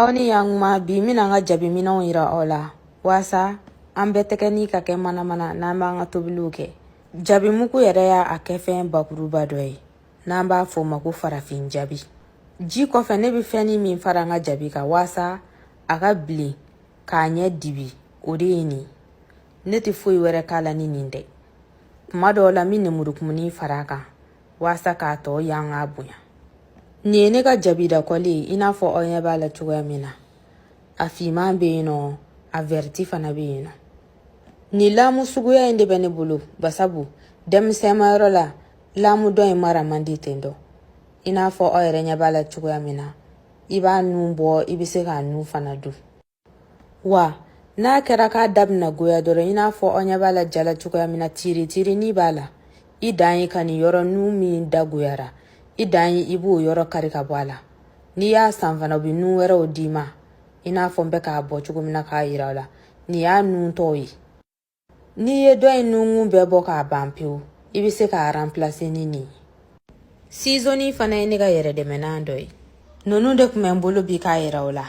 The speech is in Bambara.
Aw ni yan kuma. Bi n bɛna an ka jabiminɛnw yira aw la waasa an bɛɛ tɛgɛni ka kɛ manamana n'an b'an ka tobiliw kɛ. Jabimugu yɛrɛ y'a a kɛfɛn bakuruba dɔ ye n'an b'a fɔ o ma ko farafin jabi. Ji kɔfɛ, ne bɛ fɛnnin min fara an ka jabi kan waasa a ka bilen k'a ɲɛ dibi, o de ye nin. Ne tɛ foyi wɛrɛ k'a la ni nin tɛ. Kuma dɔw la, n bɛ nemurukumuni fara a kan waasa k'a tɔ yanga bonya. Nin ye ne ka jabida kɔli ye, i n'a fɔ aw ɲɛ b'a la cogoya min na. A finman bɛ yen nɔ, a vɛriti fana bɛ yen nɔ. Nin lamu suguya in de bɛ ne bolo, basabu denmisɛnma yɔrɔ la, lamu dɔ in mara man di ten dɔ. I n'a fɔ aw yɛrɛ ɲɛ b'a la cogoya min na, i b'a nun bɔ, i bɛ se k'a nun fana dun. Wa n'a kɛra k'a da bɛna goya dɔrɔn, i n'a fɔ aw ɲɛ b'a la ja la cogoya min na, tiritiri b'a la. I dan ye ka nin yɔrɔ nun min da goyara, i dan ye i b'o yɔrɔ kari ka bɔ a la. N'i y'a san fana, u bɛ nun wɛrɛw d'i ma, i n'a fɔ n bɛ k'a bɔ cogo min na k'a yira aw la. Nin y'a nun tɔw ye. N'i ye dɔ in nunkun bɛɛ bɔ k'a ban pewu, i bɛ se k'a remplacer ni nin ye. Sizoni fana ye ne ka yɛrɛ dɛmɛnan dɔ ye. Ninnu de tun bɛ n bolo bi k'a yira aw la.